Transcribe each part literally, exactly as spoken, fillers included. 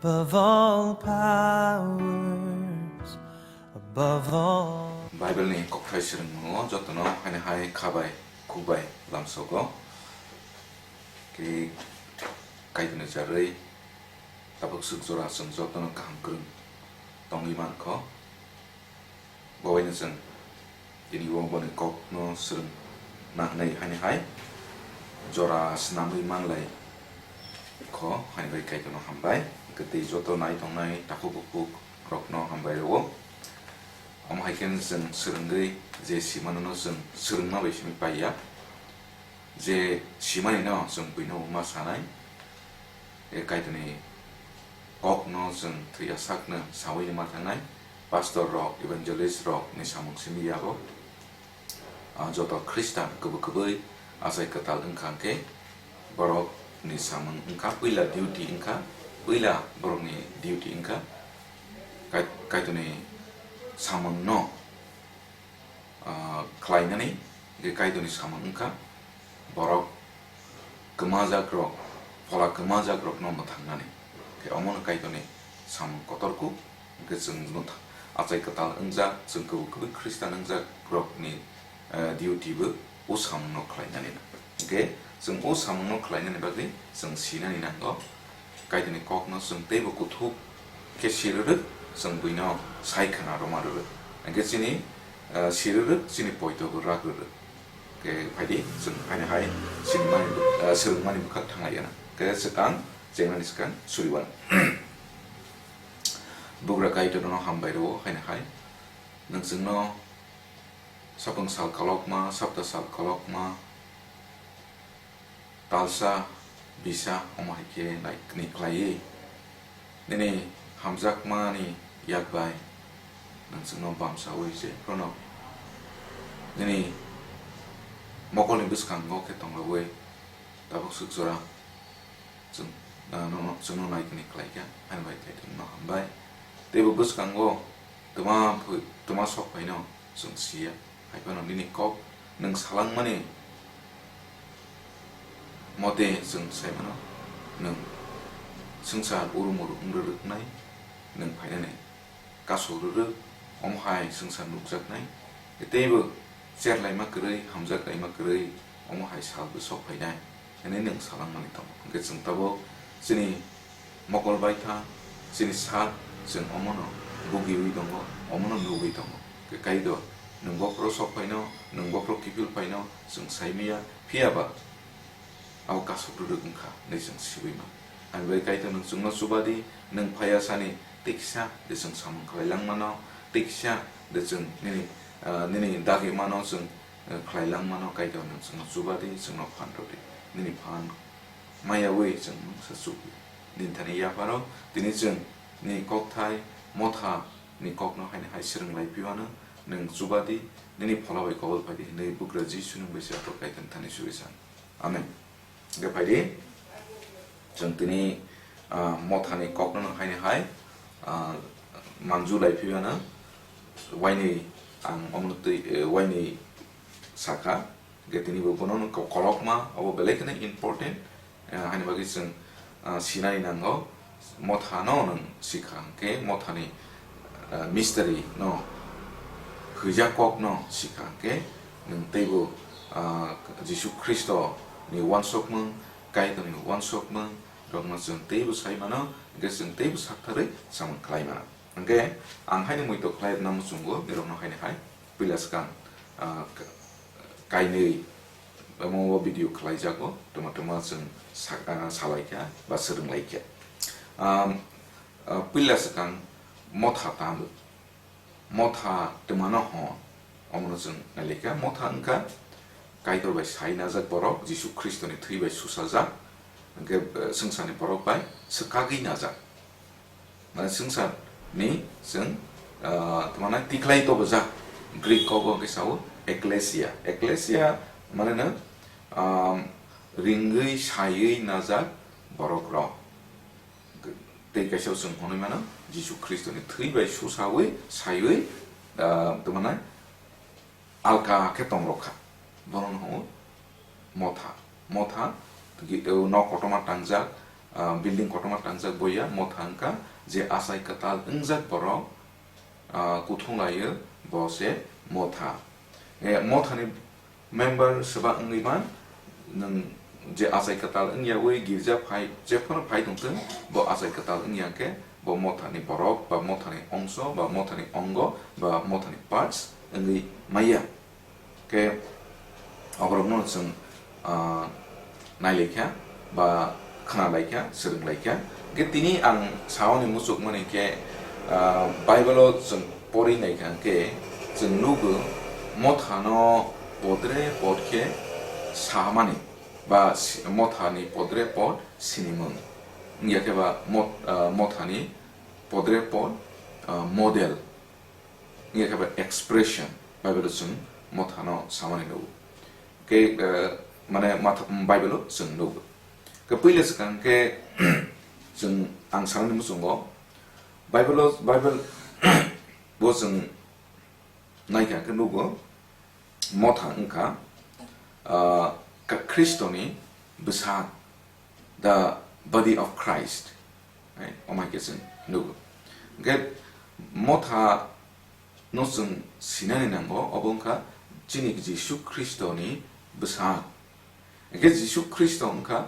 Above all powers, above all. Bible ni kokthai swrwngmung o jotono haino hai kha bai khuk bai lamsogo. Khe Kaitorni charwi tabuk swk jora chwng jotono kaham kwrwng tongwi mankho. Bo bai no chwng tini o boni kok no swrwng na hwnwi haino hai jora swnamwi manlai kho, haino bai Kaitorno hambai. Hwnkhe tei joto nai tongnai takhuk bukhuk rok no hambai rwo. Omo hai khe chwng swrwngwi je simano no chwng swrwngma bai simi paiya. Je simani no chwng buino ma sanai, e Kaitorni kok no chwng thwiya sakno sawi ma thangnai, pastor rok, evangelist rok ni samung simi yago. Ah, joto Khristan kwbwi kwbwi achai kwtal wngkha hwnkhe borok ni samung wngkha, puila duty wngkha, puila borok ni duty wngkha Kai-, Kaitorni samung no ah, khlainani, hwnkhe Kaitorni samung wngkha borok kwmajakrok, phola kwmajakrokno mwthangnani. Hwnkhe omono Kaitorni samung kotorkuk, hwnkhe chwng mwtha-, achai kwtal wngjak, chwng kwbwi kwbwi Khristan wngjakrokni, eh, duty bo o samungno khlainani. Hwnkhe chwng o samungno khlainani bagwi chwng sinani nango, Kaitorni kokno chwng teibo kuthuk khe sirwrwk, chwng buino sai khna rwma rwrwk. Hwnkhe chini, eh, sirwrwk chini poito bo rak rwrwk. Khe phaidi chwng haino hai sinimani, eh, swrwngmani bwkhak thanglaiya na. Khe swkang chengnani swkang suriwan. Bugra Kaitorno hambai rwo haino hai. Nwng chwngno sapung sal kolokma, sapta sal kolokma, talsa, bisa, omo hai khe nai kwnwi khlaiwi nini hamjakmani yak bai nwng chwngno bamsaui je phano nini mokolni bwskango khe tonglaui tabuk swk jora chwng, ah, nono, chwngno nai kwnwi khlaikha, haino bai khe nwngno hambai. Teibo bwskango twma phui-, twma sok phaino chwng siya. Hai phano nini kok nwng salangmani mote chwng sai mano, nwng swngchar urumur wng rwrwknai, nwng phainani kasuk rwrwk, omo hai swngchar nukjaknai, teibo cherlaima kwrwi, hamjaklaima kwrwi, omo hai salbo sok phainai. Hwnwi nwng salangmani tongo. Hwnkhe chwng tabuk chini mokol baitha, chini sak, chwng omono bugiui tongo, omono nugui tongo. Hwnkhe Kaitor, nwng bophoro sok phaino, nwng bophoro kiphil phaino, chwng saimanya, phiyaba abo kasuk rwrwk wngkha hwnwi chwng siui mano. Ani bai Kaitor nwng chwngno chubadi, nwng phaiya sani tei kisa de chwng samung khlai langmano, tei kisa de chwng nini, ah, nini dagi mano chwng eh, khlai langmano Kaitor nwng chwngno chubadi, chwngno phan rwdi. Nini phan mayaui chwng mungsa chubui. Nini thani yapharo tini chwng nini kokthai Motha ni kokno haino hai swrwng lai phiwano nwng chubadi, nini phola bai kobol phaidi hwnwi Bugra Jisu nwng bai se aphuru Kaitor thani suri san. Amen. Hwnkhe phaidi, chwng tini, ah, Mothani kokno no haino hai, ah, manju lai phiyano, waini ang omono twi, eh, waini sakha, hwnkhe tini bo bono no ko-, kolokma, obo belai kheno important, eh, haini bagwi chwng, ah, sinani nango. Mothano nwng sikha hwnkhe, Mothani, ah, mystery no hwijak kokno sikha hwnkhe, nwng teibo, ah, Jisu Khristo ni uansukmung, Kaitorni uansukmung rokno chwng teibo sai mano, hwnkhe chwng teibo saktharwi samung khlai mano. Hwnkhe ang haino muitok khlai rwna muchungo, nirokno haino hai puila swkang, ah, k-, kainwi omo o video khlaijago, twma twma chwng sa-, ah, salaikha ba swrwnglaikha. Am, ah, puila swkang Motha tamo. Motha twmano hwn, omono chwng nailaikha. Motha wngkha Kaitor bai sai najak borok, Jisu Khristoni thwi bai susajak, hwnkhe, eh, swngcharni borok bai swkagwi najak. Mane swngcharni chwng, ah, tamo hwnai tikhlai tobojak, Greek kogo hwnkhe sao ekklesia. Ekklesia mane no, ah, ringwi saiwi najak borok rok. Tei kaisa chwng hwnwi mano, Jisu Khristoni thwi bai susaui, saiwi, ah, tamo hwnai alka khe tong rok kha. Bono hwnwi Motha. Motha, gi-, o nok kotorma tangjak, ah, building kotorma tangjak boya, motha wngkha je achai kwtal wngjak borok, ah, kuthung laio, bo se motha. Eh, mothani member swba wngwi man, nwng je achai kwtal wngyawi girja phai, jephuru phai tongthwng, bo achai kwtal wngya khe, bo mothani borok, ba mothani ongso, ba mothani ongo, ba mothani parts wngwi maya. Khe oborokno chwng, ah, nailaikha ba khwnalaikha, swrwnglaikha. Khe tini ang saoni muchukmani khe, ah, Bible-o chwng pori naikha khe chwng nugo mothano podre pod khe samani ba si-, mothani podre pod sinimung. Wngya khe ba mot-, ah, mothani podre pod, ah, model. Wngya khe ba expression, Bible-o chwng mothano samani nugo. Khe, eh, mane matha-, Bible-o chwng nugo. Khe puila swkang khe chwng ang sanani muchungo, Bible-o, Bible bo chwng naikha khe nugo, motha wngkha, ah, Kha-, Khristoni bwsak, the body of Christ. Hai, omo hai khe chwng nugo. Hwnkhe motha no chwng sinani nango, obo wngkha chini Jisu Khristoni bwsak. Hwnkhe Jisu Khristo wngkha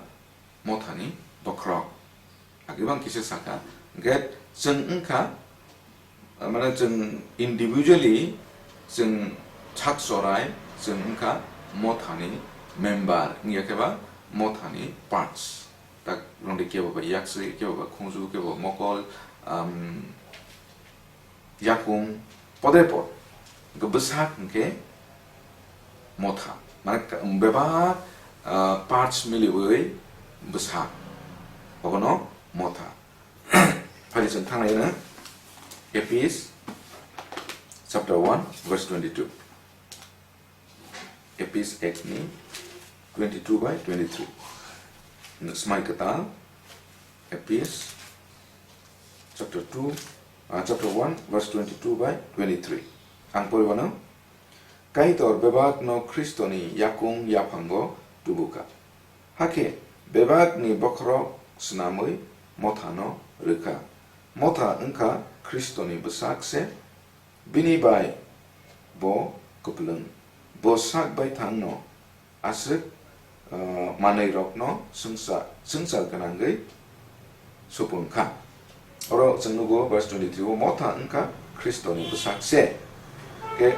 mothani bokhorok. Agwi bang kisa sakha. Hwnkhe chwng wngkha, mane chwng individually chwng sak chorai chwng wngkha mothani member, wngya khe ba mothani parts. Tak rwngdi kebo ba yaksi, kebo ba khungju, kebo mokol, um, yakung, podre pod. Hwnkhe bwsak hwnkhe motha. Mane ka-, bebak, ah, parts miliwi bwsak. Obono motha. Phai chwng thanglaina Ephesians chapter one verse twenty-two. Ephesians ek ni twenty-two by twenty-three. Smai kwtal, Ephesians chapter two, ah, chapter one, verse twenty-two by twenty-three. Ang poriwano, Kaitor bebakno Khristoni yakung yaphango tubukha. Hakhe bebakni bokhorok swnamwi mothano rwkha. Motha wngkha Khristoni bwsak se, bini bai bo kwplwng. Bo sak baithangno aswk, ah, manwirokno swngchar, swngchar gwnangwi supung kha. Oro chwng nugo verse twenty-three o, motha wngkha Khristoni bwsak se. Khe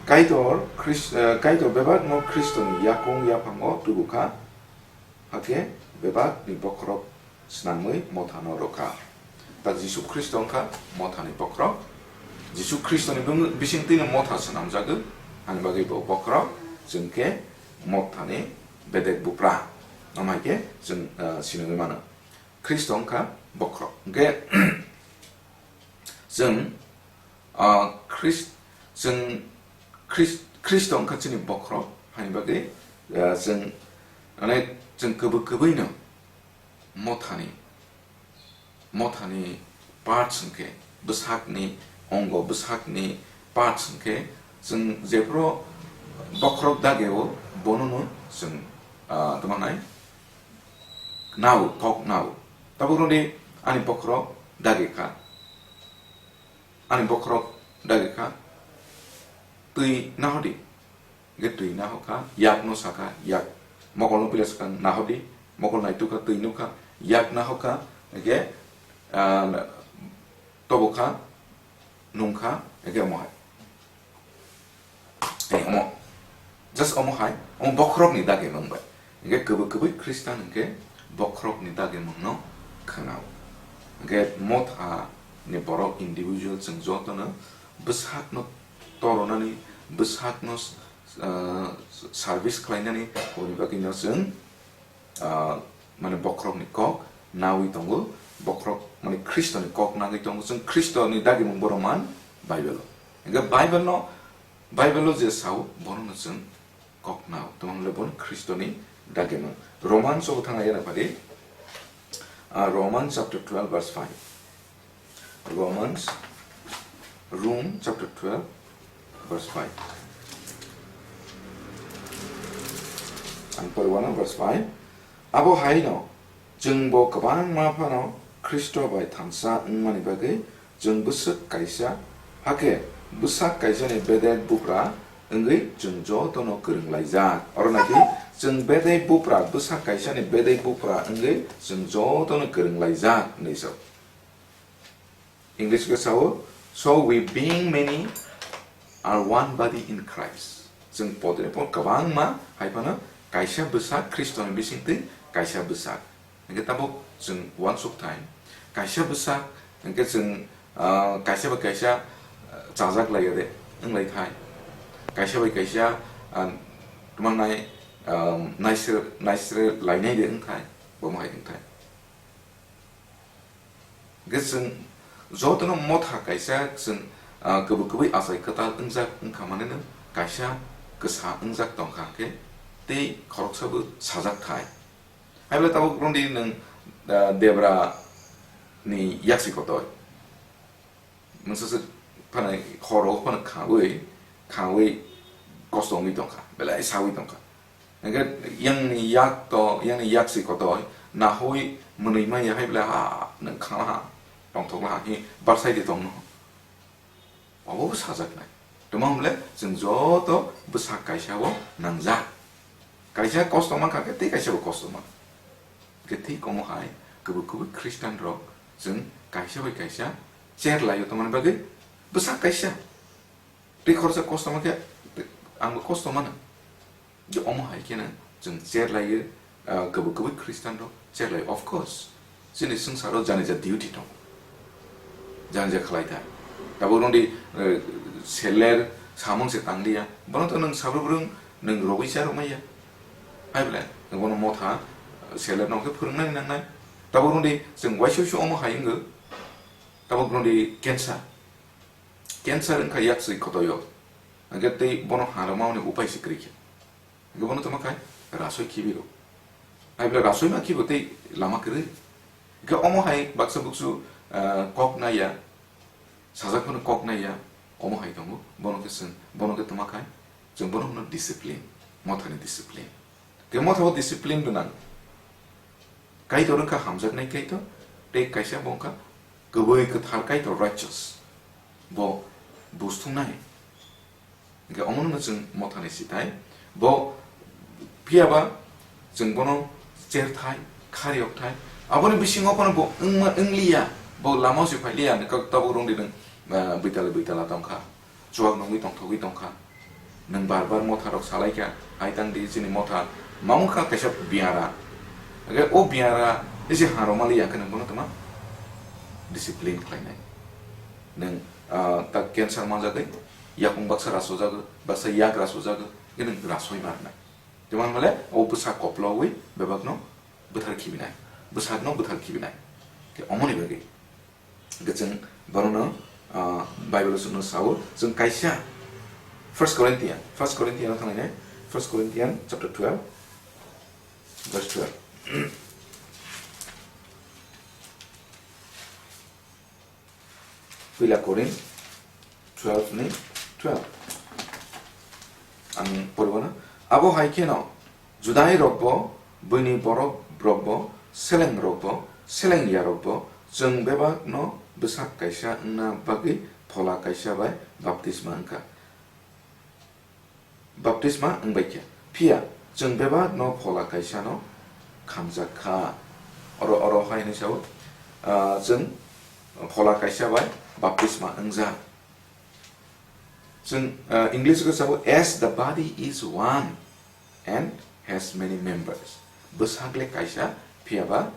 Kaitor Khris-, eh, Kaitor bebakno Khristoni yakung yaphango tubu kha, hakhe bebakni bokhorok swnamwi mothano rwkha. Tak Jisu Khristo wngkha mothani bokhorok. Jisu Khristoni bung-, bisingtwino motha swnamjagwi, ani bagwi bo bokhorok, chwng khe mothani bedek bupra. Omo hai khe chwng, ah, sinigwi mano. Khristo wngkha bokhorok. Hwnkhe chwng, ah, Khrist-, chwng Khrist-, Khristo wngkha chini bokhorok, haini bagwi, ah, chwng, mane, chwng kwbwi kwbwino mothani, mothani parts hwnkhe, bwsakni ongo, bwsakni parts hwnkhe, chwng jephuru bokhorok dageo bonono chwng, ah, tamo nai nao, kok nao. Tabuk rwdi ani bokhorok dagi kha. Ani bokhorok dagi kha. Twi nahodi. Hwnkhe twi nahokha, yakno sakha, yak. Mokolno puila swkang nahodi, mokol naitukha, twi nukha, yak nahokha, hwnkhe, ah, tobokha, nungkha, hwnkhe omo hai. Tei omo, just omo hai, omo bokhorokni dagi mung bai. Hwnkhe kwbwi kwbwi Khristan hwnkhe bokhorokni dagi mungno khwnao. Hwnkhe motha ni borok individual chwng jotono bwsakno toronani, bwsakno, ah, service khlainani, aboni bagwino chwng, ah, mane bokhorokni kok nawi tongo, bokhorok mane Khristoni kok nangwi tongo, chwng Khristoni dagimung bo rwman Bible-o. Hwnkhe Bible-no, Bible-o je sao, bonono chwng kok nao, tamo hwnle bono Khristoni dagimung. Romans-o thangna yana phadi, ah, Romans chapter twelve verse five. Romans, Rom chapter twelve, verse five. Ang poriwano verse five. Abo haino Chwngbo kwbangma phano Khristo bai thansa wngmani bagwi chwng bwswk kaisa, hakhe bwsak kaisani bedek bupra wngwi chwng jotono kwrwng laijak. Oro naidi, chwng bedek bupra, bwsak kaisani bedek bupra wngwi chwng jotono kwrwng laijak hinwi sao. English khe sao, "So we being many are one body in Christ." Chwng podre pod kwbangma, hai phano kaisa bwsak, Khristoni bisingtwi kaisa bwsak. Hingke tabuk chwng uansuk thai. Kaisa bwsak, hingke chwng, ah, kaisa bai kaisa, ah, chajak lai de, wng lai thai. Kaisa bai kaisa, ah, tmang nai, ah, naisre, naisre lainai de wng thai, bo hai wng thai. Hingke chwng jotono motha kaisa chwng, ah, kwbwi kwbwi achai kwtal wngjak wngkha manwi no kaisa kwsa wngjak tongkha hingke tei khoroksa bo sajak thai. Hai ble tabuk rwngdi nwng, ah, Debra ni yaksi kotoi. Nwng saswk phano horo phano khawi, khawi kosto wngwi tongkha, belai sawi tongkha. Hingke yang ni yak to, yang ni yaksi kotoi, nahoi mwnwi manya hai ble ha, nwng khana ha, tongthok ha, hi barsai de tongno. Obo bo sajaknai. Tamo hwnle chwng joto bwsak kaisa o nangjak. Kaisa kosto mankha khe tei kaisa bo kosto mankha. Khe tei omo hai kwbwi kwbwi Christian rok chwng kaisa bai kaisa cher laio tongmani bagwi bwsak kaisa. Tei khoroksa kosto mankhe ang bo kosto mano. Je omo hai kheno chwng cher laio, ah, kwbwi kwbwi Christian rok cher laio. Of course, chini swngcharo janija duty tongo. Janija khlai thai. Tabuk rwngdi, eh, seler samung se tang liya. Bono to nwng sabru bwrwng nwng rogwi cha rwmaiya. Hai ble, nwng bono motha, eh, seler no khe phwrwngnani nangnai. Tabuk rwngdi chwng uaisa uaisa omo hai wngo. Tabuk rwngdi cancer. Cancer wngkha yaksi kotoio. Hingke tei bono harwmani upai se kwrwi khe. Hingke bono tamo khai rasoi khibi rw. Hai ble rasoi ma khibo tei lama kwrwi. Hingke omo hai baksa buksu, ah, kok naiya, sajak phano kok naiya, omo hai tongo. Bono khe chwng, bono khe tamo khai, chwng bono hwno discipline, mothani discipline. Tei mothabo discipline gwnang. Kaitor wngkha hamjaknai Kaitor, tei kaisa bo wngkha kwbwi kwthar Kaitor, righteous. Bo bus thungnai. Hingke omono chwng mothani sitai. Bo phiyaba chwng bono cherthai, khariyokthai. Aboni bisingo phano bo wngma, wngliya, bo lamao se phailiya, hingke tabuk rwngdi nwng, ah, bwitala bwitala tongkha. Chuak nungwi tongthogwi tongkha. Nwng bar bar motha rok salai kha, hai tang di chini motha. Mamo kha kaisa biara. Hingke o biara isi haro mali ya khe nwng bono tama discipline khlainai. Nwng, ah, ta cancer manjagwi, yakung baksa rasojago, baksa yak rasojago, hingke nwng rasoi ma rwnai. Tei man male o bwsak koplogwi bebakno bwthar khibinai. Bwsakno bwthar khibinai. Khe omoni bagwi. Hingke chwng bono no, ah, Bible o chwngno sao, chwng kaisa First Corinthian, First Corinthian o thanglainai, First Corinthian chapter twelve, verse twelve. Puila Korin twelve ni twelve. Ang poribano. Abo hai kheno, Judai rokbo, buini borok rokbo, seleng rokbo, seleng ya rokbo, chwng bebak no bwsak kaisa wngna bagwi phola kaisa bai baptisma wngkha. Baptisma wngbai kha. Phiya chwng bebak no phola kaisa no khamjak kha. Oro, oro hai hinwi sao, ah, chwng phola kaisa bai baptisma wngjak. Chwng, ah, English o sao, "As the body is one and has many members." Bwsak le kaisa, phiya ba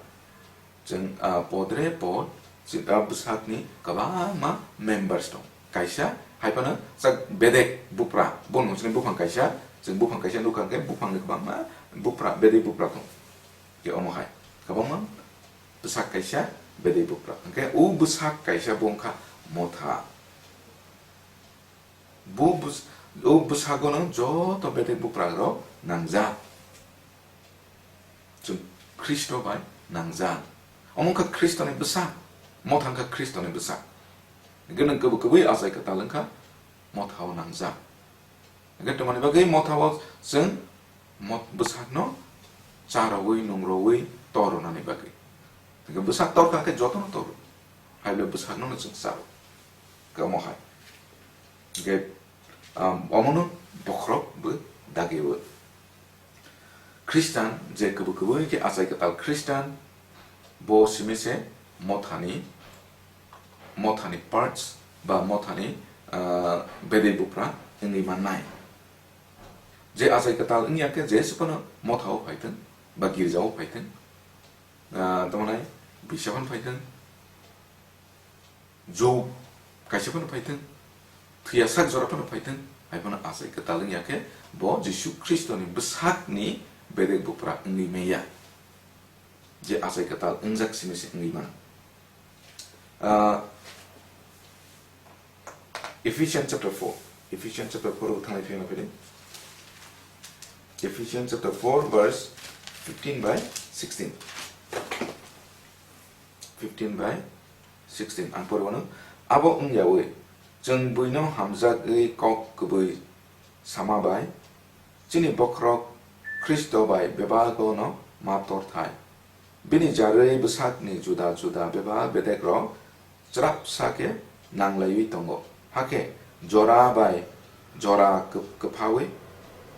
chwng, ah, podre pod, chwng, ah, bwsakni kwbangma members tong. Kaisa hai phano chak bedek bupra, bo nung chini buphang kaisa, chwng buphang kaisa nukha hwnkhe buphangni kwbangma bupra, bedek bupra tong. Khe omo hai kwbangma bwsak kaisa, bedek bupra. Hwnkhe o bwsak kaisa bo wngkha motha. Bo bws-, o bwsago no joto bedek bupra rok nangjak. Chwng Khristo bai nangjak. Omo wngkha Khristoni bwsak. Motha wngkha Khristoni bwsak. Hwnkhe nwng kwbwi kwbwi achai kwtal wngkha, motha o nangjak. Hwnkhe twmani bagwi motha o chwng mot-, bwsakno cha rwui, nung rwui, to rwnani bagwi. Hwnkhe bwsak torkha khe jotono torkha. Hai bwle bwsakno no chwng chao. Khe omo hai. Hwnkhe, um, omono bokhorok bo dagi o. Khristan je kwbwi kwbwi khe achai kwtal Khristan, bo simi se mothani, mothani parts ba mothani, ah, bedek bupra wngwi mannai. Je achai kwtal wngya khe je se phano mothao phaithwng ba girjao phaithwng, ah, tamo nai bisa phano phaithwng, Job kaisa phano phaithwng, thwiya sak jora phano phaithwng, hai phano achai kwtal wngya khe bo Jisu Khristoni bwsakni bedek bupra wngwi manya. Je achai kwtal wngjak simi se wngwi mano. Ah, Ephesians chapter four. Ephesians chapter four o thanglai phiyana phidi. Ephesians chapter four verse fifteen by sixteen. Fifteen by sixteen ang pori mano. Abo wngyawi chwng buino hamjagwi kok kwbwi sama bai chini bokhorok Khristo bai bebago no ma torthai. Bini jarwi bwsakni juda juda bebak bedekrok chwrapsa khe nanglaiwi tongo. Hakhe jora bai jora kwp-, kwphawi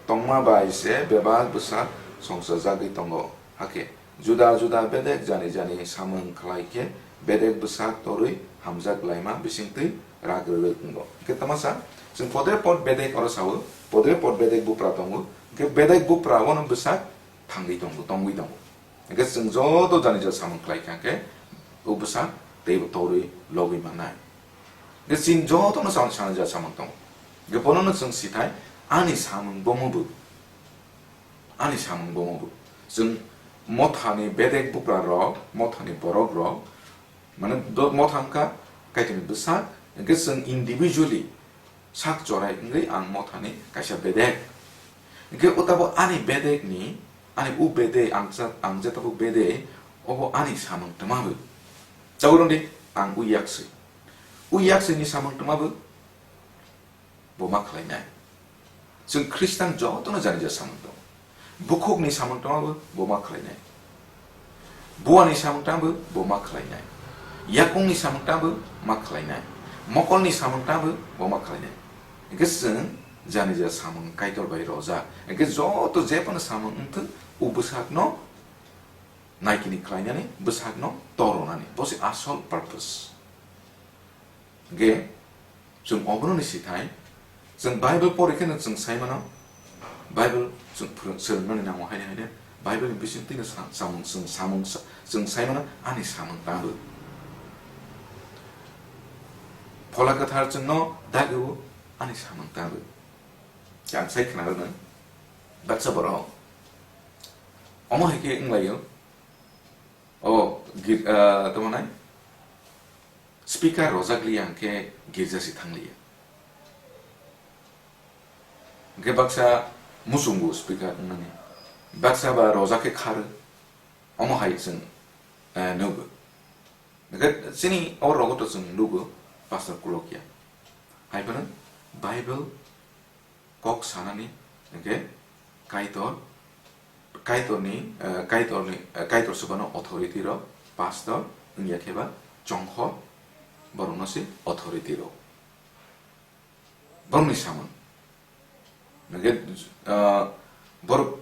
tongma bai se bebak bwsak songsajagwi tongo. Hakhe juda juda bedek jani jani samung khlai khe bedek bwsak torwi hamjak laima bisingtwi rak rwrwk wngo. Hwnkhe tamasa chwng podre pod bedek oro sao, podre pod bedek bupra tongo. Hwnkhe bedek bupra ono bwsak thangwi tongo, tongwi tongo. Hwnkhe chwng joto jani jani samung khlai kha khe o bwsak teibo torwi logwi mannai. Hwnkhe chini jotono samung, samung ja samung tongo. Hwnkhe bonono chwng sithai ani samung bomo bo, ani samung bomo bo. Chwng mothani bedek bupra rok, mothani borok rok, mane do-, motha wngkha Kaitorni bwsak, hwnkhe chwng individually sak chorai wngwi ang mothani kaisa bedek. Hwnkhe o tabuk ani bedekni, ani u bedek ang cha-, ang je tabuk bedek, obo ani samung twma bo. Tabuk rwngdi ang u yaksi. U yaksini samung twma bo, bo ma khlainai. Chwng Khristan jotono jani ja samung tongo. Bukhukni samung tangma bo, bo ma khlainai. Buani samung tangma bo, bo ma khlainai. Yakungni samung tangma bo, ma khlainai. Mokolni samung tangma bo, bo ma khlainai. Hwnkhe chwng jani ja samung Kaitor bai rojak. Hwnkhe joto je phano samung wngthwng, o bwsakno naikini khlainani, bwsakno toronani. Bo se asol purpose. Hwnkhe chwng obono ni sithai, chwng Bible pori kheno chwng sai mano, Bible chwng phwrwng-, swrwngmani nango haino haino, Bible ni bisingtwi no sa-, samung, chwng samung sa-, chwng sai mano ani samung tangwi. Phola Kwthar chwngno dagio ani samung tangwi. Ang sai khna rwno, baksa borok omo hai khe wnglaio, o gir-, ah, tamo nai? Speaker rojak liya hwnkhe girja se thang liya. Hwnkhe baksa muchungo speaker wngnani. Baksa ba rojak khe kharo. Omo hai chwng, eh, nugo. Hwnkhe chini o rogo to chwng nugo pastor kulokya. Hai phano Bible kok sanani, hwnkhe Kaitor, Kaitorni, eh, Kaitorni, eh, Kaitor se bono authority rok, pastor, wngya khe ba chongkhor, borokno se authority rok. Borokni samung. Hwnkhe, eh, borok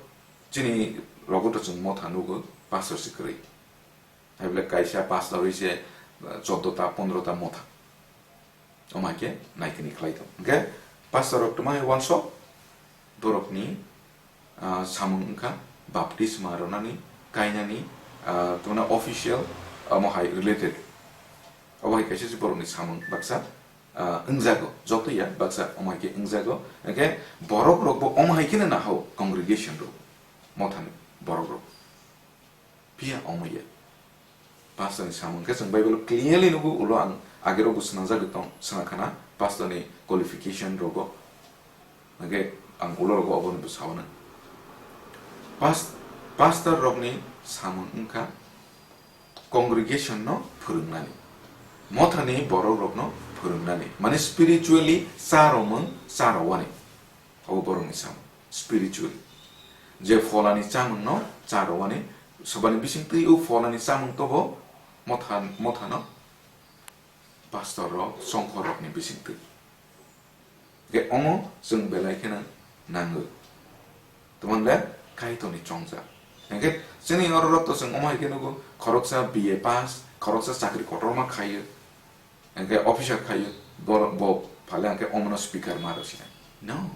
chini rogo to chwng motha nugo, pastor se kwrwi. Hai bole kaisa pastor wi se, eh, choddo ta, pondro ta motha. Omo hai khe naikini khlai tong. Hwnkhe pastor rok twma hai uansuk borokni, ah, samung wngkha baptisma rwnani, kainani, ah, twmana official, omo hai related. Obo hai kaisa se borokni samung baksa, ah, wngjago, joto ya baksa omo hai khe wngjago. Hwnkhe borok rokbo omo hai kheno nahao congregation rok, mothani borok rok. Phiya omo ya. Pastor ni samung khe chwng Bible clearly nugo, ulo ang age rokbo swnamjagwi tong, swnakhana pastor ni qualification rogo. Hwnkhe ang ulo rogo obono bo saono. Pas-, pastor rokni samung wngkha congregation no phwrwngnani, mothani borok rokno phwrwngnani, mane spiritually cha romung cha rowani. Obo borokni samung, spiritual. Je pholani chamungno cha rwani, sobani bisingtwi o pholani chamung tobo motha, mothano pastor rok, songkhor rokni bisingtwi. Hwnkhe omo chwng belai kheno nango. Tamoni le Kaitorni chongjak. Hwnkhe chini oro rok to chwng omo hai khe nugo, khoroksa B A pass, khoroksa chakri kotorma khaio. Hwnkhe officer khaio, bo, bo phale hwnkhe omono speaker ma rw sinai. No.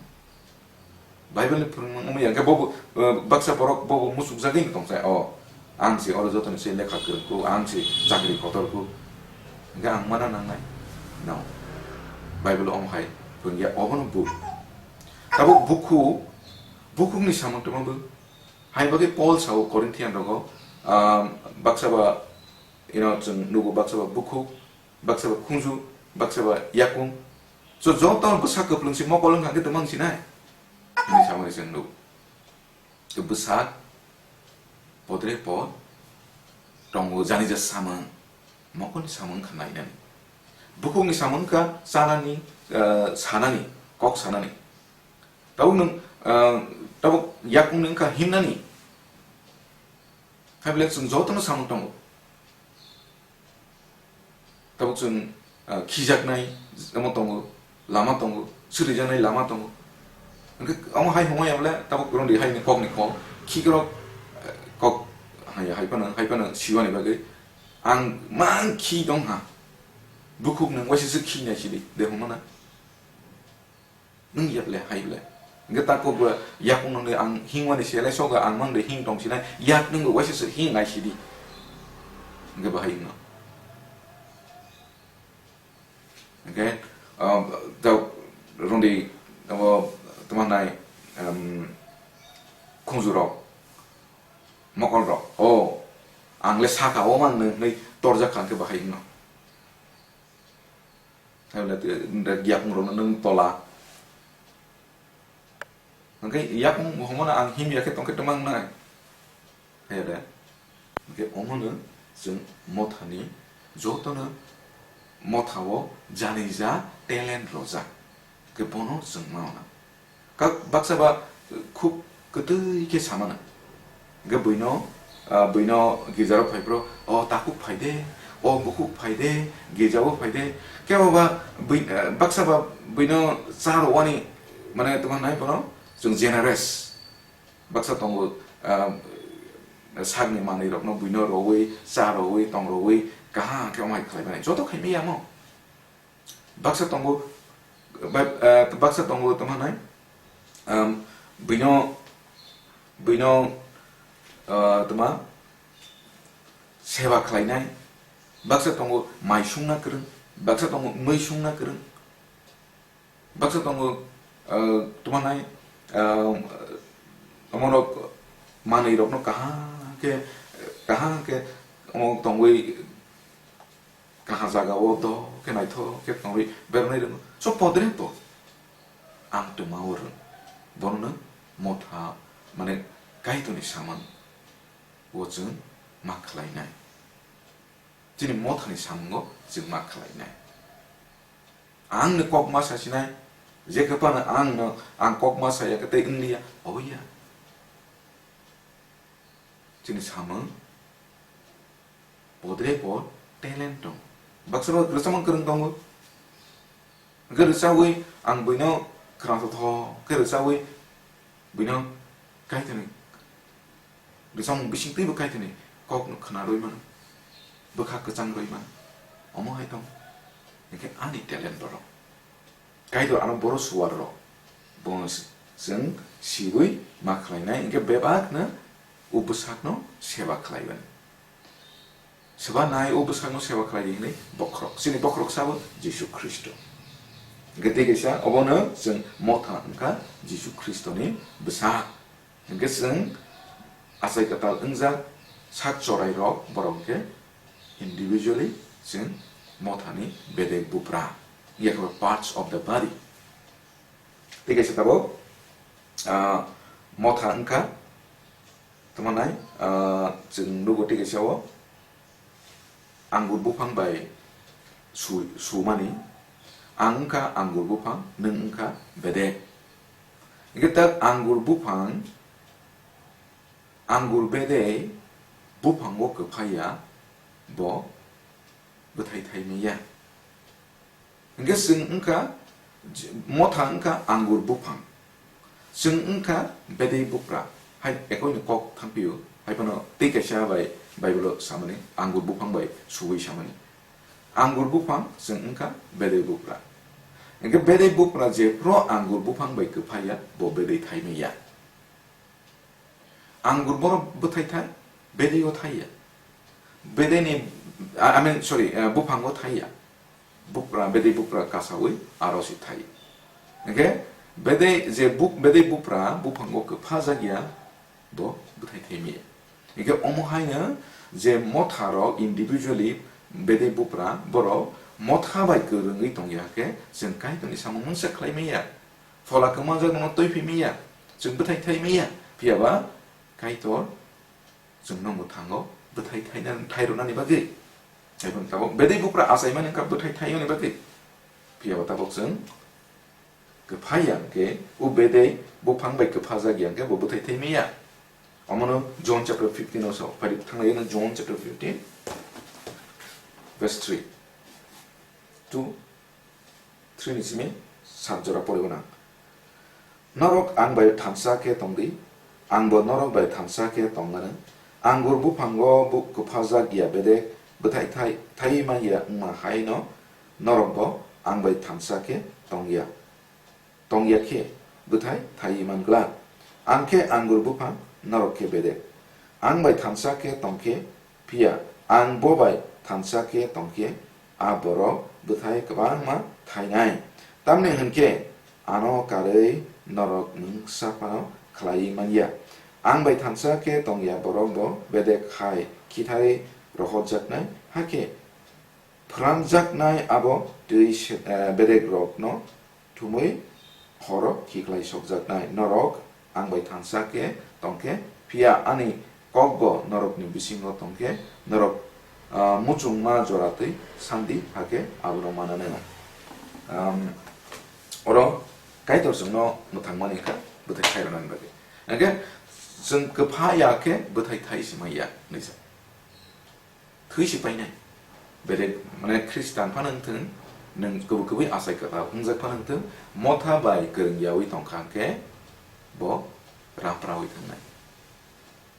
Bible ni phwrwngmung wngya hwnkhe bobo, eh, baksa borok bobo muchukjagwi tongsa, o, ang se oro jotoni se lekha kwrwngkuk, ang se chakri kotorkuk. Hwnkhe ang mana nangnai? No. Bible omo hai phwrwngya, obono buk. Tabuk bukhuk, bukhukni samung tongma bw. Hai bagwi Paul sao Corinthian rogo, ah, baksa ba, you know, chwng nugo baksa ba bukhuk, baksa ba khunju, baksa ba yakung. So, joto bwsa kwplwng se mokol wngkha khe tongma wng sinai? Hwnwi samani chwng nugo. Bwsa podre pod tongo, jani ja samung, mokolni samung wngkha nainani. Bukhukni samung wngkha chanani, ah, sanani, kok sanani. Tabuk nwng, ah, tabuk yakung nwng wngkha himnani. Hai belai chwng jotono samung tongo. Tabuk chwng, ah, khijaknai omo tongo, lama tongo, swrwijaknai lama tongo. Hwnkhe omo hai hwnwi ya bole tabuk rwngdi haini kokni kok, khikrok, eh, kok hai, hai phano, hai phano siwani bagwi ang mang khi tongha. Bukhuk nwng waisa se khi nai sidi, de hwnmana. Nwng yak le, hai le. Hingke ta kok bo yakung nang de ang hingmani se le soga ang mang de hing tong sinai, yak nwng bo waisa se hing nai sidi. Hingke bo hai no. Hingke, um, ta rong di, abo, tama nai, um, khunju rok, mokol rok. O, ang le saka o mang nung nai torjak kha hingke bo hai no. Hai wngkha, yakung rok no nwng tola. Hwnkhe yakung hwnmano ang himya khe tongkhe twmang nai. Hai de. Hwnkhe omono chwng mothani jotono mothao janija talent rojak. Hwnkhe bono chwng ma wnang. Kak baksa ba khub kwtwi khe samano. Hwnkhe buino, ah, buino girjaro phai phro, "O takhuk phai de, o bukhuk phai de, girjao phai de." Kebo ba bui-, ah, baksa ba buino cha rwani, mane, tongma nai bono chwng generous. Baksa tongo, ah, sakni manwi rokno buino rwwi, cha rwwi, tong rwwi, kaham khe omo hai khlai mani. Joto khai maya mo. Baksa tongo, ba-, ah, baksa tongo tongma nai, um, buino, buino, ah, tongma seba khlainai, baksa tongo mai sungna kwrwng, baksa tongo mwi sungna kwrwng, baksa tongo, ah, tongma nai, ah, omo rok manwi rokno kaham khe, kaham khe omo tongwi, kaham jaga o do khe naithok khe tongwi bermani rwngwi. So podre pod ang twma o rwng. Bono no motha, mane, Kaitorni samung o chwng ma khlainai. Chini mothani samungo chwng ma khlainai. Ang no kok ma sa sinai, je khe phano ang no, ang kok ma saya khe tei wng liya, obo ya. Chini samung podre pod talent tong. Baksa ba rwchapmung kwrwng tongo. Hwnkhe rwchawi ang buino khwrang thotho khe rwchawi buino Kaitorni rwchapmung bising twibo Kaitorni kokno khna rwi mano, bwkha kwchang rwi mano. Omo hai tong. Hwnkhe ani talent borok. Kaitor ano boro suar rok. Bono s-, chwng siwi ma khlainai, hwnkhe bebakno o bwsakno seba khlaiwi. Seba nai o bwsakno seba khlai di hwnwi bokhorok. Chini bokhorok sabo Jisu Khristo. Hwnkhe tei kaisa obono chwng motha wngkha Jisu Khristoni bwsak. Hwnkhe chwng achai kwtal wngjak sak chorai rok borok hwnkhe individually chwng mothani bedek bupra, yakhe parts of the body. Tei kaisa tabuk, ah, motha wngkha, tamo nai, ah, chwng nugo tei kaisa o angur buphang bai su-, sumani, ang wngkha angur buphang, nwng wngkha bedek. Hwnkhe tak angur buphang, angur bedek buphango kwphaiya, bo bwthai thai manya. Hingke chwng wngkha, j-, motha wngkha angur buphang. Chwng wngkha bedei bupra. Hai ekoini kok thangpio. Hai phano tei kaisa bai Bible-o samani, angur buphang bai suwi samani. Angur buphang chwng wngkha bedei bupra. Hingke bedei bupra jephru angur buphang bai kwphaiya, bo bedei thai manya. Angur borok bwthai thai, bedei o thai ya. Bedei ni, I I mean, sorry, eh, buphang o thai ya. Bupra, bedei bupra kasawi aro si thai. Hingke bedei je buk-, bedei bupra buphang o kwpha jak ya, bo bwthai thai manya. Hingke omo haino je motha rok individually bedei bupra borok motha bai kwrwngwi tong ya khe chwng Kaitorni samung mungsa khlai manya. Phola kwmajak no twi phi manya, chwng bwthai thai manya, phiya ba Kaitor chwng no mwthango bwthai thaina, thai rwnani bagwi. Hai phano tabok bedei bupra achaimani wngkha bwthai thaiyoni bagwi, phiya ba tabok chwng kwphai ya hwnkhe, o bedei buphang bai kwphajak ya hwnkhe bo bwthai thai manya. Omono John chapter fifteen o sao, phai thangna John chapter fifteen, verse three. Two, three ni simi sat jora poribo nang. Norok ang bai thansa khe tong di, ang bo norok bai thansa khe tong mano. Angur buphango bu-, kwphajak ya bedek bwthai thai, thai man ya wngma hai no norok bo ang bai thansa khe tong ya, tong ya khe bwthai thai man glak. Ang khe angur buphang, norok khe bedek. Ang bai thansa khe tong khe, phiya ang bo bai thansa khe tong khe, a borok bwthai kwbangma thainai. Tamni hwn khe ano karwi norok mungsa phano khlaiwi man ya. Ang bai thansa khe tong ya borok bo bedek hai khitharwi rohorjaknai, hakhe phwrangjaknai abo twi se-, eh, bedekrokno thumwi horo khiklai sokjaknai. Norok ang bai thansa khe tong khe, phiya ani kokbo norokni bisingo tong khe, norok, ah, muchungma jora twi sandi, hakhe abono mananai. Am, oro Kaitor chwngno mwthangmani kha bwthai thai rwnani bagwi. Hwnkhe chwng kwpha ya khe bwthai thai se man ya, hinwi sa. Thwi se painai. Bedek, mane, Khristan phano wngthung, nwng kubui kubui achai kwtal wngjak phano wngthung, motha bai kwrwng yaui tongkha hwnkhe bo rapraui thangnai.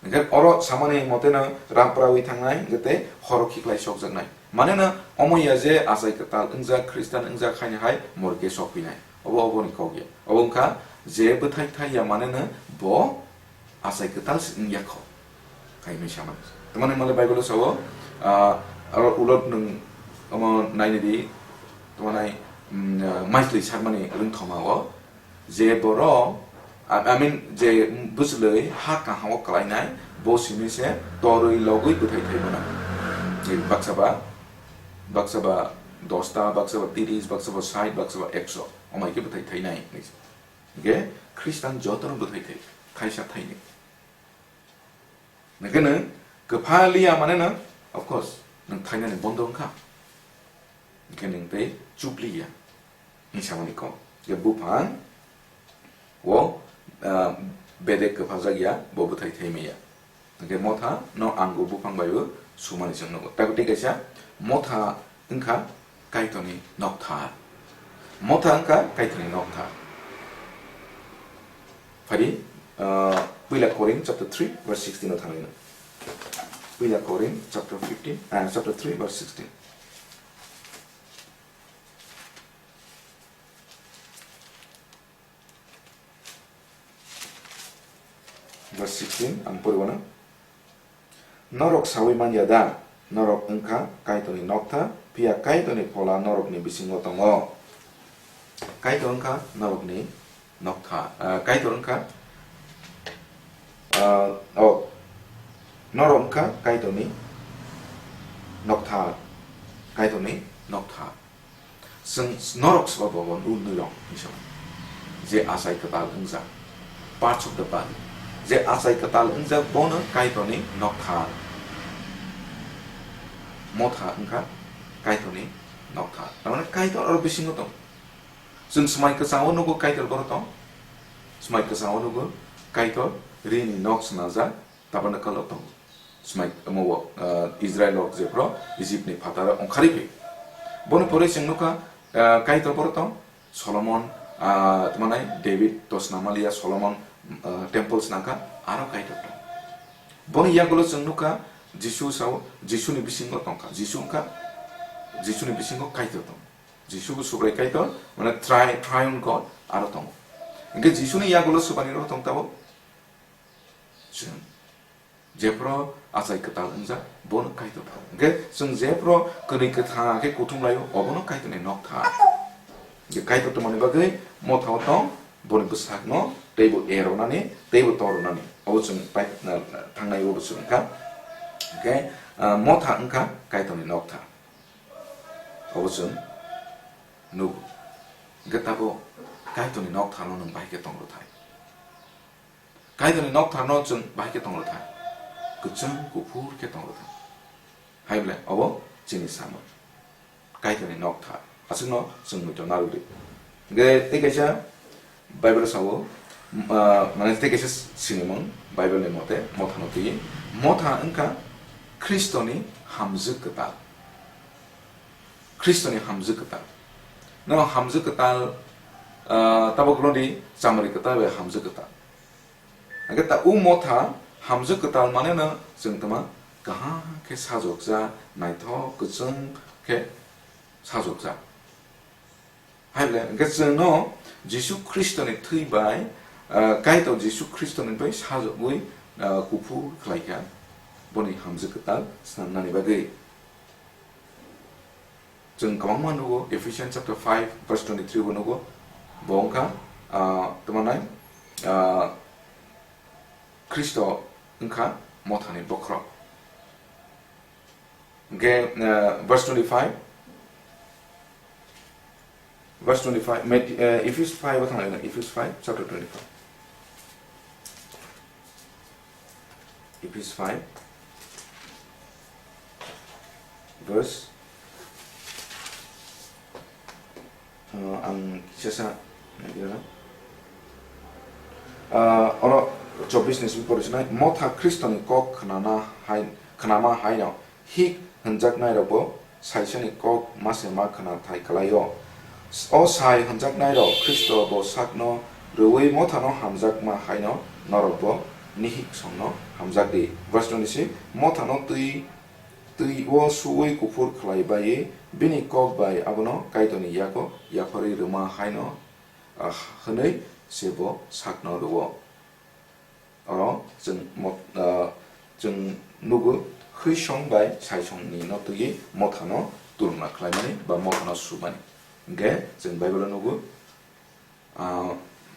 Hwnkhe oro samani moteno rapraui thangnai, hwnkhe tei horo khiklai sokjaknai. Maneno omo ya je achai kwtal wngjak, Khristan wngjak haino hai morke sokphinai. Obo oboni kok ya. Obo wngkha je bwthai thai ya maneno bo achai kwtal se wngya kho, hai hwnwi sama. Tamani male Bible-o sao, ah, aro ulot nwng omo nainidi, tamani, mm, ah, maitli sakmani rwngthoma o, je borok, I, I mean, je bwchlwi ha kaham-o kwlainai, bo simi se torwi logwi bwthai thai mano. Je baksa ba, baksa ba dosta, baksa ba tiris, baksa ba sait, baksa ba ekso, omai khe bwthai thainai. Hwnkhe Khristan jotono bwthai thai, thaisa thainwi. Hwnkhe nwng kwpha liya mane no, of course, nwng thainani bondo wngkha. Hwnkhe nwng tei chupli ya, hinwi samani kok. Je buphang o, ah, bedek kwphajak ya, bo bwthai thai maya. Hwnkhe motha no angur buphang bai bo sumani chwng nugo. Tei kaisa motha wngkha Kaitorni nokthar. Motha wngkha Kaitorni nokthar. Phari, ah, Puila Korin chapter three verse sixteen o thangwi no. Puila Korin chapter fifteen, ah, chapter three verse sixteen. Verse sixteen, ang poriwano. Norok sawi man ya da? Norok wngkha Kaitorni nokthar, phiya Kaitorni phola norokni bisingo tongo. Kaitor wngkha norokni nokthar, ah, Kaitor wngkha, ah, oh, norok wngkha Kaitorni nokthar, Kaitorni nokthar. Chwng norok sabo bo nwi rok hinwi sa, je achai kwtal wngjak, parts of the body, je achai kwtal wngjak bono Kaitorni nokthar. Motha wngkha Kaitorni nokthar. Tamani Kaitor oro bisingo tong. Chwng swmai kwchangno nugo Kaitor boro tong. Swmai kwchangno nugo Kaitor rini nok swnajak. Tabernacle o tongo. Smai omo, ah, Israel rok jephru Egypt ni phataro ongkhari phi. Boni pore chwng nukha, ah, Kaitor boro tong, Solomon, ah, tamo nai David to snamaliya, Solomon, ah, temple snamkha, aro Kaitor tong. Boni yagulo chwng nukha, Jisu sao, Jisuni bisingo tongkha, Jisu wngkha, Jisuni bisingo Kaitor tong. Jisu bo Subrai Kaitor, mane tri-, triune God, aro tongo. Hwnkhe Jisuni yagulo swbani rok tong tabuk? Chwng. Jephru achai kwtal wngjak, bono Kaitor thar. Hwnkhe chwng jephru kwnwi kwthang khe kuthum laio, obono Kaitorni nokthar. Hwnkhe Kaitor tongmani bagwi Mothao tong, boni bwsakno teibo eronani, teibo tornani. Obo chwng pai-, na, na, thangnai obo chwng wngkha. Hwnkhe, ah, Motha wngkha Kaitorni nokthar. Obo chwng nugo. Hwnkhe tabuk Kaitorni noktharno nwng bahai khe tong rwthai. Kaitorni noktharno chwng bahai khe tong rwthai. Kwchwng kuphur khe tong rwthai. Hai belai obo chini samung. Kaitorni nokthar. Aswkno chwng muitu narwkdi. Hwnkhe tei kaisa Bible sao, ah, mane tei kaisa sinimung Bible ni mote Mothano twi. Motha wngkha Khristoni hamjwk kwtal. Khristoni hamjwk kwtal. No hamjwk kwtal, ah, tabuk rodi chamari kwtal bai hamjwk kwtal. Hwnkhe ta u Motha hamjwk kwtal mane no chwng tama kaham khe sajokjak, naithok kwchwng khe sajokjak. Hai le, hwnkhe chwngno Jisu Khristoni thwi bai, ah, Kaitor Jisu Khristoni bai sajogwi, ah, kuphur khlaikha, boni hamjwk kwtal snamnani bagwi. Chwng kwbangma nugo, Ephesians chapter five verse twenty-three bo nugo, bo wngkha, ah, tamo nai, ah, Khristo wngkha Mothani bokhorok. Hwnkhe, eh, verse twenty-five, verse twenty-five, Mat-, eh, Ephesians five o thanglaina, Ephesians five, chapter twenty-five. Ephesians five, verse, uh, ang kisa sa, uh, oro chobbish ni simi pore sinai, Motha Khristoni kok khnana hai, khnama haino hik hwnjaknairokbo saisani kok ma se ma khna thai kwlaio. O sai hwnjaknairok Khristo bo sakno rwui Mothano hamjakma haino norokbo nihik songno hamjakdi. Verse twenty-six, Mothano twi, twi-o suui kuphur khlai baiwi bini kok bai abono Kaitorni yago yapharwi rwma haino, ah, hwnwi se bo sakno rwo. Oro chwng mo-, ah, chwng nugo, hwisong bai saisongni no twiwi Mothano tulungna khlaimani ba Mothano sumani. Hwnkhe chwng Bible-o nugo, ah,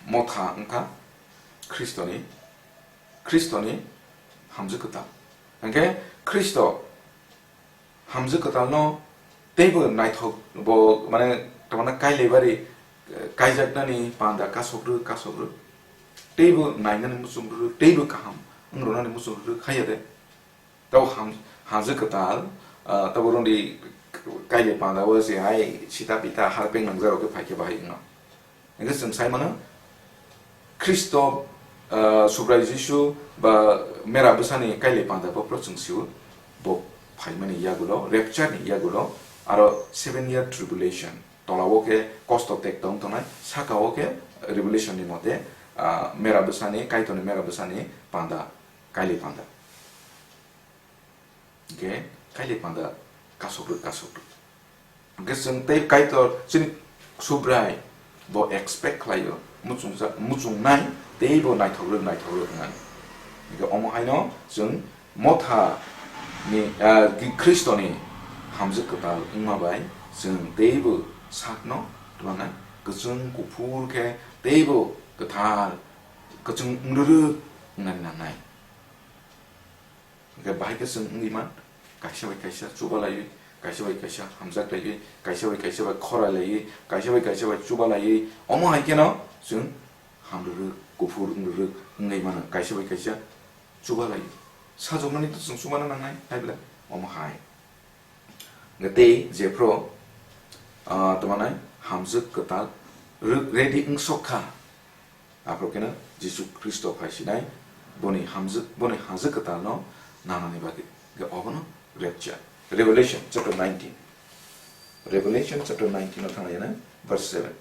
Motha wngkha Khristoni, Khristoni hamjwk kwtal. Hwnkhe Khristo hamjwk kwtalno teibo naithok, bo, mane, tamana kailaibari, eh, kaijaknani panda kasok rw, kasok rw. Teibo nainani muchung rw, teibo kaham wng rwnani muchung rw, haiya de. Tabo ham-, hamjwk kwtal, ah, tabo rwngdi kailai panda o se hai sita pita harpeng nangjarok khe phai khe bahai wngno. Hingke chwng sai mano, Khristo, ah, Subrai Jisu ba mera bwsani kailai panda bophro chwng sio, bo phaimani yagulo, rapture ni yagulo, aro seven year tribulation, tola o khe kosto tek tong tongnai, saka o khe Revelation ni mote, ah, mera bwsani, Kaitorni mera bwsani panda, kailai panda. Hingke kailai panda kasokrwk, kasokrwk. Hingke chwng tei Kaitor chini Subrai bo expect khlaio, muchungsa-, muchungnai teibo naithokrwk, naithokrwk wngnai. Hingke omo haino chwng Motha ni, ah, Khristoni hamjwk kwtal wngma bai chwng teibo sakno twmana kwchwng kuphur khe teibo kwthar kwchwng wngrwrwk wngnani nangnai. Hingke bahai khe chwng wngwi man, kaisa bai kaisa chubalaiwi, kaisa bai kaisa hamjaklaiwi, kaisa bai kaisa bai khoralaiwi, kaisa bai kaisa bai chubalaiwi, omo hai kheno chwng hamrwrwk, kuphur wngrwrwk wngwi mano, kaisa bai kaisa chubalaiwi. Sajokmani to chwng chubana nangnai, hai belai omo hai. Hingke tei jephru, ah, tamo nai hamjwk kwtal rw-, ready wng sok kha. Aphuru kheno Jisu Khristo phai sinai, boni hamjwk, boni hajwk kwtalno nanani bagwi. Hwnkhe obono rapture. Revelation chapter nineteen. Revelation chapter nineteen o thanglaina verse seven.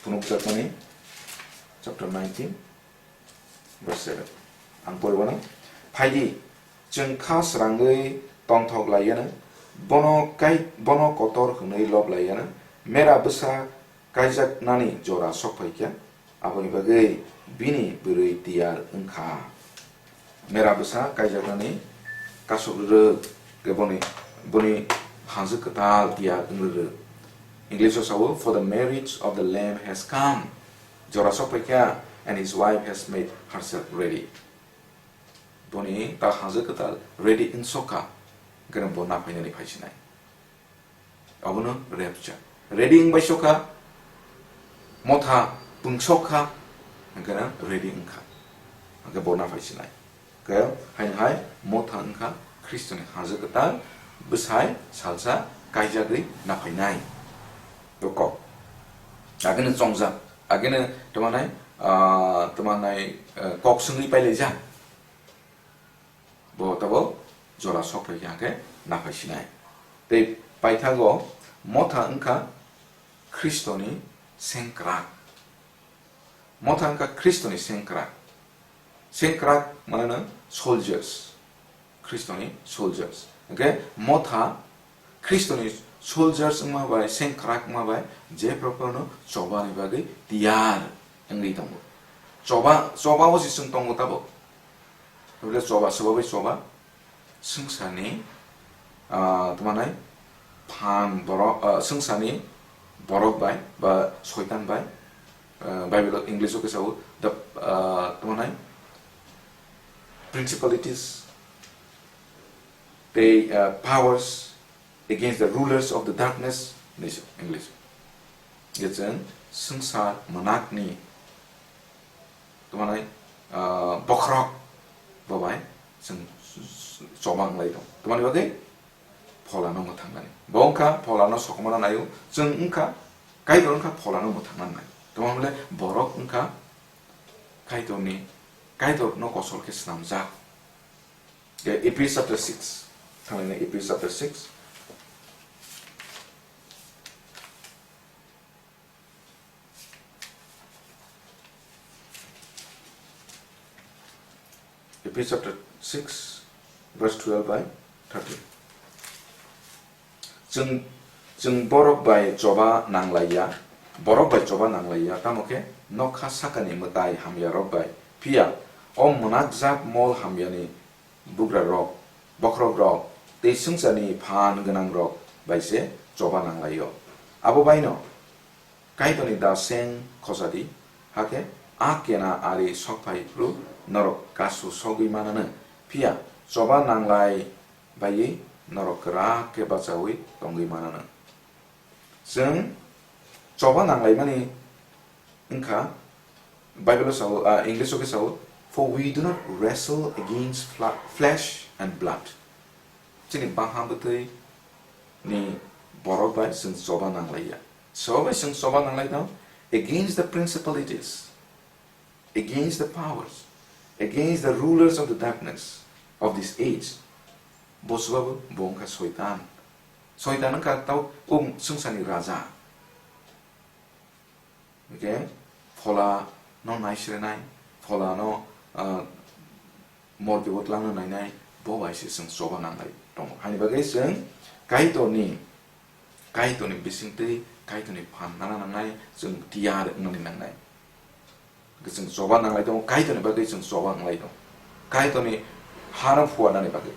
Phunukjakmani chapter nineteen verse seven. Ang poriwano, "Phaidi, chwng kha srangwi tongthok laiyano, bono kai-, bono kotor hwnwi lob laiyano, mera bwsa kaijaknani jora sok phaikha, aboni bagwi bini bwrwi tiyar wngkha." Mera bwsa kaijaknani kasuk rwrwk, tei boni, boni hanjwk kwtal tiyar wng rwrwk. English o sao, "For the marriage of the Lamb has come." Jora sok phaikha, "and his wife has made herself ready." Boni ta hanjwk kwtal ready wng sok kha, hwnkhe bo naphainani phaisinai. Abono rapture. Ready wng bai sok kha, motha pung sok kha, hwnkhe na ready wng kha. Hwnkhe bo naphai sinai. Khe haino hai motha wng kha Khristoni hanjwk kwtal bwsai salsa kaijagwi naphainai. Bo kok. Agini chongjak, agini tamo nai, ah, tamo nai, eh, kok swngwi pailaijak. Bo tabok jora sok phai khe hwnkhe naphai sinai. Tei paithago motha wngkha Khristoni sengkrak. Motha wngkha Khristoni sengkrak. Sengkrak mane no soldiers. Khristoni soldiers. Hwnkhe motha Khristoni soldiers wngma bai, sengkrak wngma bai, je prokarno chobani bagwi tiyar wngwi tongo. Choba, choba o se chwng tongo tabok. Tei choba, choba bai choba. Swngcharni, ah, tamo nai phan borok, ah, swngcharni borok bai ba soitan bai, ah, Bible o English o khe sao, the, ah, tamo nai principalities, tei, ah, powers, against the rulers of the darkness, hinwi se English. Je chwng swngchar mwnakni tamo nai, ah, bokhorok bo bai chwng choba wng lai tong. Tamoni bagwi pholano mwthangnani. Bo wngkha pholano sokomorna naio, chwng wngkha Kaitor wngkha pholano mwthangnani naio. Tamo hwnle borok wngkha Kaitorni, Kaitorno kosol khe snamjak. Ephesians chapter six. Thanglaina Ephesians chapter six. Ephesians chapter six, verse twelve by thirteen. Chwng, chwng borok bai choba nanglaiya, borok bai choba nanglaiya, tamo khe nokha sakani mwtai hamyarok bai. Phiya o mwnakjak mol hamyani bugrarok, bokhorokrok tei swngcharni phan gwnangrok bai se choba nanglaio. Abo baino Kaitorni da seng khosadi, hakhe a kena ari sokphai phru norok kasu sogwi mananw, phiya choba nanglai baiwi norok kwrak khe bachaui tongwi mananw. Chwng choba nanglaimani wngkha, Bible o sao, ah, English o khe sao, "For we do not wrestle against fla-, flesh and blood." Chini bangha bwtwi ni borok bai chwng choba nanglaiya. Sobo bai chwng choba nanglai tong against the principalities, against the powers, against the rulers of the darkness of this age. Bo swbabu bo wngkha Soitan. Soitan wngkha tau um swngcharni raja. Hwnkhe pholano naisrenai, pholano, ah, morke bo tlangna nainai, bo bai se chwng choba nanglai tongo. Haini bagwi chwng Kaitorni, Kaitorni bisingtwi Kaitorni phan nana nangnai, chwng tiyar wngnani nangnai. Hwnkhe chwng choba nanglai tongo, Kaitorni bagwi chwng choba nanglai tongo. Kaitorni hano phuarnani bagwi.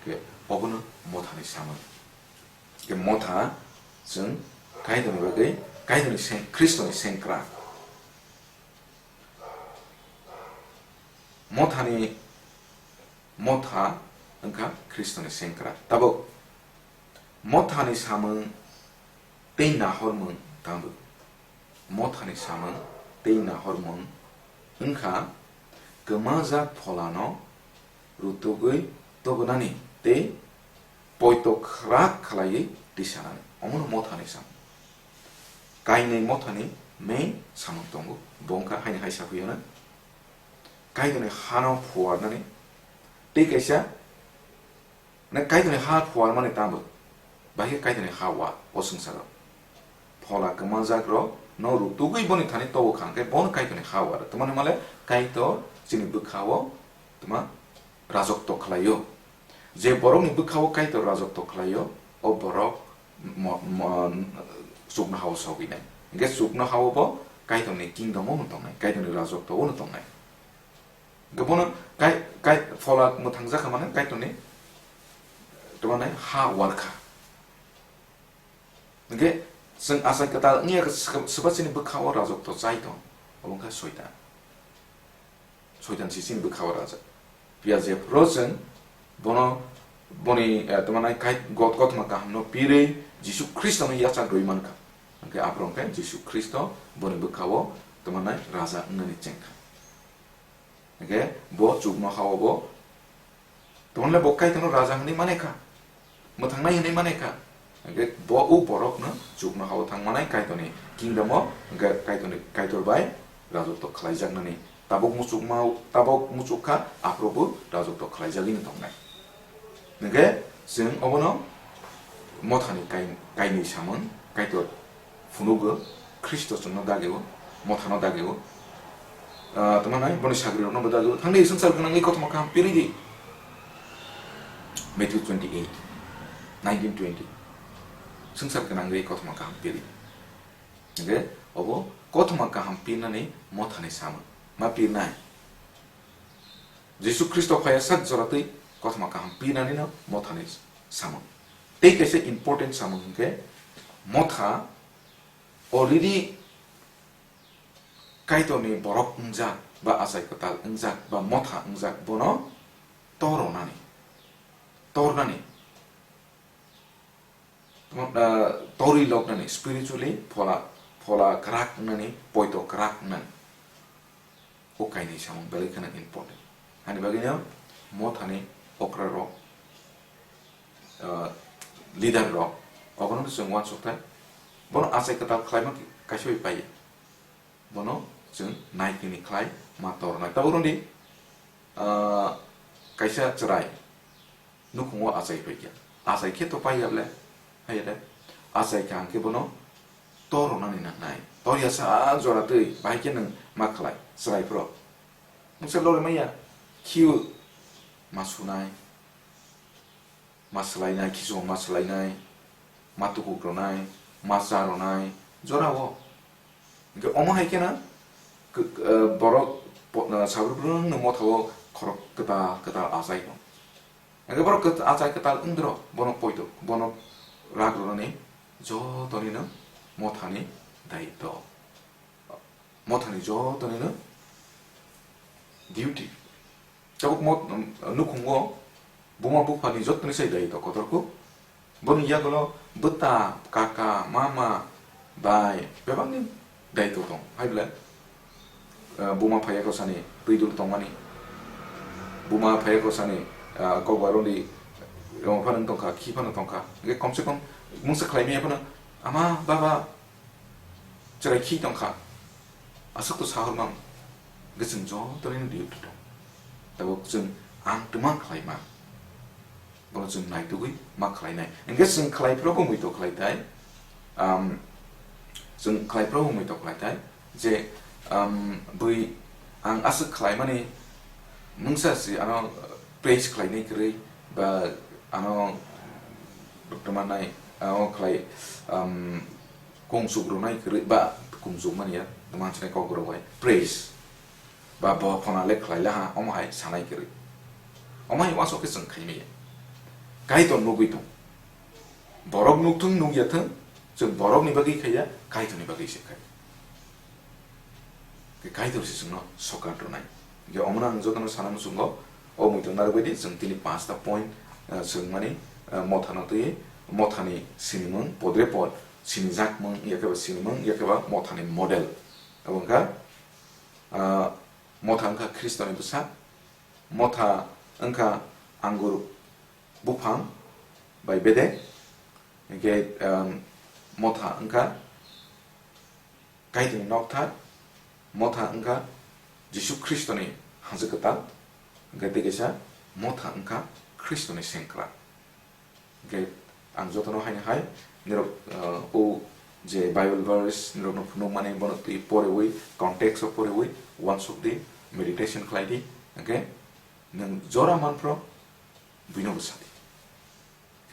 Hwnkhe obono mothani samung. Hwnkhe motha chwng Kaitorni bagwi, Kaitorni seng-, Khristoni sengkrak. Mothani, motha wngkha Khristoni sengkrak. Tabuk mothani samung tei nahormung tangbo. Mothani samung tei nahormung wngkha kwmajak pholano rutugwi tubunani tei poito khrak khlaiwi tisanani. Omono mothani samung. Kainwi mothani main samung tongo. Bo wngkha haini hai saphiyano Kaitorni hano phuarnani, Tei kaisa, ne Kaitorni ha phuarmani tamo, bahai khe Kaitorni ha wa o swngcharo. Phola kwmajakrok no rutugwi boni thani tobo kha, hwnkhe bono Kaitorni ha wa rw. Tamoni male Kaitor chini bwkha-o tma rajotw khlaio. Je borokni bwkha-o Kaitor rajotw khlaio, o borok mo-, mo-, chuknoha-o sogwi nai. Hwnkhe chuknoha-o bo Kaitorni kingdom-o no tongnai, Kaitorni rajotw-o no tongnai. Hwnkhe bono kai, kai, phola mwthangjakha mane Kaitorni, tma nai ha warkha. Hwnkhe chwng achai kwtal wngya khe swk-, swba chini bwkha-o rajotw chai tong, obo wngkha Soitan. Soitan si chini bwkha-o rajak. Phiya jephru chwng bono, boni, eh, tma nai kai, got-, kothoma kahamno pirwi Jisu Khristono yachak rwi mankha. Hwnkhe aphuru hwnkhe Jisu Khristo boni bwkha-o tma nai raja wngnani chengkha. Hwnkhe bo chuknoha-o bo, tongmole bo Kaitorno raja hwnwi mane kha, mwthangnai hwnwi mane kha. Hwnkhe bo o borokno chuknoha-o thang manai Kaitorni kingdom-o, hwnkhe Kaitorni, Kaitor bai rajotw khlaijaknani tabuk muchukma, tabuk muchuk kha, aphuru bo rajotw khlaijagwino tongnai. Hwnkhe chwng obono mothani kai-, kainwi samung Kaitor phunugo, Khristo chwngno dagio, mothano dagio. Ah, tamo nai boni sagrirokno bo dagio. Thangdi swngchar gwnangwi kothoma kaham pirwi di. Matthew twenty-eight, nineteen twenty. Swngchar gwnangwi kothoma kaham pirwi. Hwnkhe obo kothoma kaham pirnani mothani samung. Ma pirnai? Jisu Khristo phaiya sak joratwi kothoma kaham pirnanino mothani samung. Tei kaisa important samung hwnkhe motha already Kaitorni borok wngjak ba achai kwtal wngjak ba motha wngjak bono tornani, tornani. Tamo, ah, torwi loknani, spiritually phola, phola kwrak wngnani, poito kwrak wngnani. O kainwi samung belai kheno important. Ani bagwino mothani okra rok, ah, leader rok, obono chwng uansukthai. Bono achai kwtal khlaima kaisa bai paiya. Bono chwng naitini khlai ma tornai. Tabuk rwndi, ah, kaisa chwrai nukhungo achai phaikha. Achai khe to paiya ble, haiya de. Achai kha hwnkhe bono tornani nangnai. Torya sak jora twi, bahai khe nwng ma khlai, chwrai phro. Nwngsa lori maya, khiu ma sunai. Ma swlainai, khichung ma swlainai, ma tukuk rwnai, ma cha rwnai, jorao. Hwnkhe omo hai kheno k-, k-, eh, borok po-, eh, sabrwkbrwngno mothao khorok kwtal kwtal achai no. Hwnkhe borok kwt-, achai kwtal wngdro, bono poito, bono rak rwnani jotonino mothani daitw. Mothani jotonino duty. Tabuk mo-, nukhungo buma buphani jotoni sai daitw kotorkuk. Boni yagulo bwta, kaka, mama, bai, bebakni daitw tong. Hai ble, eh, buma phaiya kosani twi dul tongmani. Buma phaiya kosani, eh, kokbar undi, rwma phano tongkha, khi phano tongkha. Hwnkhe komse kom mungsa khlaimaya phano, ama, baba, chwrai khi tongkha, aswk to sahormang, hwnkhe chwng jotono duty tong. Tabuk chwng ang twmang khlaima, bono chwng naitugwi ma khlainai. Hwnkhe chwng khlai phro bo muitok khlai tai, um, chwng khlai phro bo muitok khlai tai, je, um, bui ang aswk khlaimani mungsa si ano praise khlainai kwrwi ba ano tongmanai, ano khlai, um, Kung suk rwnai kwrwi ba kung suk manya, tamo ang sinai kok rok bai praise ba bo khona le khlai laha, omo hai sanai kwrwi. Omo hai uansuk khe chwng khai maya. Kaitor nugwi tong. Borok nukthung nukya thung, chwng borokni bagwi khaiya, Kaitorni bagwi se khai. Khe Kaitor se chwngno sokat rwnai. Hwnkhe omono ang jotono sana muchungo, o muitok narwk bai di, chwng tini panchta point, eh, chwng mani, eh, mothano twi, mothani sinimung, podre pod, sinijakmung, yakhe ba sinimung, yakhe ba mothani model. Abo wngkha, ah, motha wngkha Khristoni bwsa, motha wngkha angur buphang bai bedek, hwnkhe, um, motha wngkha Kaitorni nokthar, motha wngkha Jisu Khristoni hanjwk kwtal, hwnkhe tei kaisa motha wngkha Khristoni sengkrak. Hwnkhe ang jotono haino hai nirok, ah, o je Bible verse nirokno phunukmani bono twi porewi, context o porewi uansuk di, meditation khlai di, hwnkhe nwng jora manphro buino bwsa di.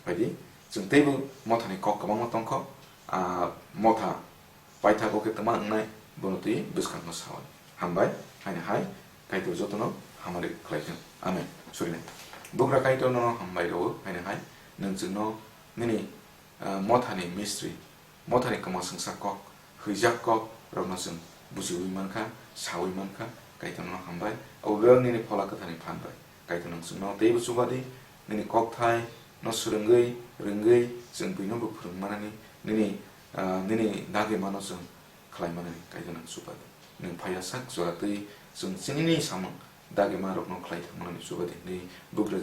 Phaidi, chwng teibo mothani kok kwbangma tongkho, ah, motha paithago khe twma wngnai, bono twi bwskango saui. Hambai, haino hai, Kaitor jotono hamari khlai thung. Amen. Surinai. Bugra Kaitor nono hambai rwo, haino hai, nwng chwngno nini, ah, mothani mystery, mothani kwma swngsa kok, hwijak kok rokno chwng bujiui mankha, saui mankha, Kaitor nono hambai. Abo bebak nini Phola Kwtharni phan bai. Kaitor nwng chwngno teibo chuba di, nini kokthai no swrwngwi, rwngwi, chwng buino bo phwrwng manani, nini, ah, nini dagimano chwng khlai manani Kaitor nwng chuba di. Nwng phaiya sak jora twi chwng chini samung dagima rokno khlai thang manani chuba di hwnwi bugra